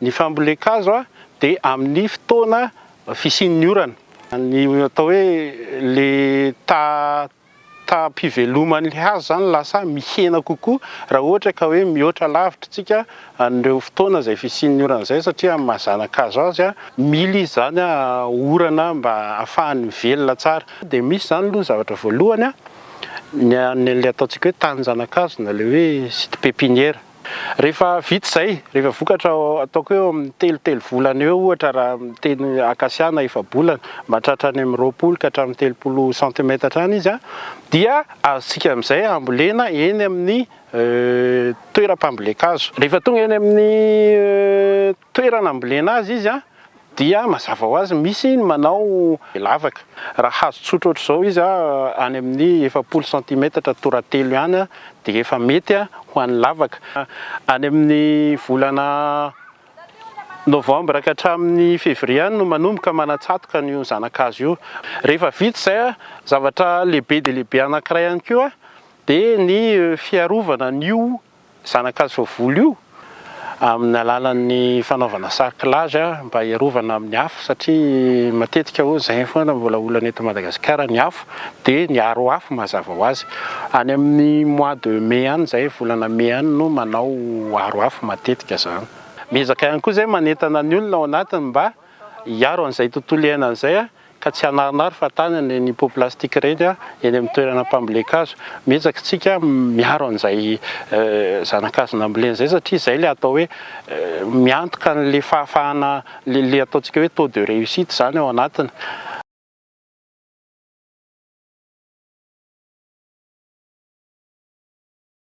Ny fambolen-kazo dia amin'ny fotoana fisian'ny orana. Ny atao hoe le ta taham-piveloman'ny hazo izany lasa mihena kokoa raha ohatra ka hoe mihoatra lavitra isika an'ireo fotoana izay fisian'ny orana izay satria amin'ny maha zana-kazo azy, mila izy izany orana mba ahafahany mivelona tsara. Dia misy izany aloha ny zavatra voalohany, ny an'ilay ataontsika hoe tanin-janakazo na ilay hoe site pépinière. Rehefa vita izay, rehefa vokatra ataoko hoe eo amin'ny telo telo volana eo ohatra raha miteny acacia na efa-bolana, mahatratra any amin'ny 20 ka hatramin'ny 30 centimètre any izy dia azontsika amin'izay ambolena eny amin'ny toeram-pambolen-kazo. Rehefa tonga eny amin'ny toerana ambolena azy izy dia mazava ho azy misy ny manao lavaka. Raha hazo tsotra ohatr'izao izy any amin'ny 40 centimètre toratelo ihany dia efa mety ho an'ny lavaka. Any amin'ny volana novembre ka hatramin'ny février any no manomboka manatsatoka an'io zana-kazo io. Rehefa vita izay, zavatra lehibe dia lehibe anankiray ihany koa dia ny fiarovana an'io zana-kazo voavoly io amin'ny alalan'ny fanaovana sarclage mba hiarovana amin'ny afo satria matetika hono izay foana mbola olana eto Madagasikara ny afo dia ny aro afo mazava ho azy. Any amin'ny mois de mai any izay, volana mai any no manao aro afo matetika izany. Miezaka ihany koa izay manentana ny olona ao anatiny mba hiaro an'izay tontolo iainana izay ka tsy hanarinary fahatany an'ireny pot plastique ireny eny amin'ny toerana mpambolen-kazo. Miezaka isika miaro an'izay zana-kazo nambolena izay satria izay ilay atao hoe miantoka an'ilay fahafahana, ilay ataontsika hoe taux de réussite izany ao anatiny.